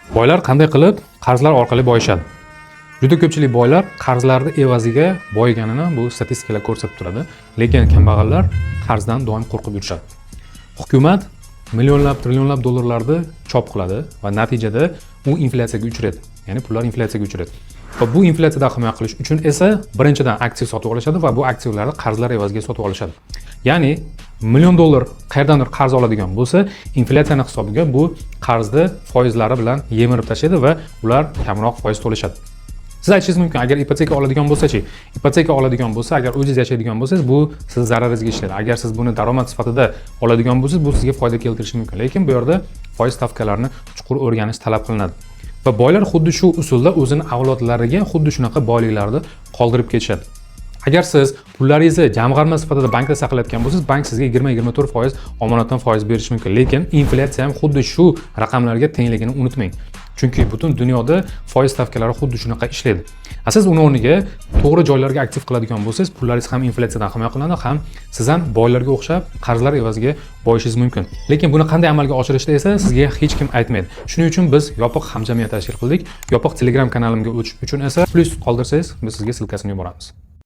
Boylar qanday qilib qarzlar orqali boyishadi? Juda ko'pchilik boylar qarzlarni evaziga boyiganini bu statistikalar ko'rsatib turadi, lekin kambag'allar qarzdan doim qo'rqib yurishadi. Hukumat millionlab, trillionlab dollarlarni chop qiladi va natijada u inflyatsiyaga uchraydi, ya'ni pullar inflyatsiyaga uchraydi. Va bu inflyatsiyadan himoya qilish uchun esa birinchidan aktiv sotib olishadi va bu aktivlarni qarzlar evaziga sotib olishadi. Ya'ni million dollar qayerdandir qarz oladigan bo'lsa, inflyatsiyani hisobiga bu qarzni foizlari bilan yemirib tashlaydi va ular kamroq foiz to'lashadi. Siz aytishingiz mumkin, agar ipoteka oladigan bo'lsachi? Ipoteka oladigan bo'lsa, agar o'zingiz yashaydigan bo'lsangiz, bu siz zararingizga ishlaydi. Agar siz buni daromad sifatida oladigan bo'lsangiz, bu sizga foyda keltirishi mumkin, lekin bu yerda foiz stavkalarini chuqur o'rganish talab qilinadi. Va boylar xuddi shu usulda o'zini avlodlariga xuddi shunaqa boyliklarni qoldirib ketishadi. Agar siz pullaringizni jamg'arma sifatida bankda saqlayotgan bo'lsangiz, bank sizga 20-24% omonatdan foiz berishi mumkin, lekin inflyatsiya ham xuddi shu raqamlarga tengligini unutmang, chunki butun dunyoda foiz stavkalari xuddi shunaqa ishlaydi. A siz uni o'rniga to'g'ri joylarga aktiv qiladigan bo'lsangiz, pullaringiz ham inflyatsiyadan himoya qilinadi, ham siz ham boylarga o'xshab qarzlar evaziga boyishingiz mumkin. Lekin buni qanday amalga oshirishda esa sizga hech kim aytmaydi. Shuning uchun biz yopiq hamjamiyat tashkil qildik. Yopiq Telegram kanalimga o'tish uchun esa plyus qoldirsangiz, biz sizga ссылка sini yuboramiz.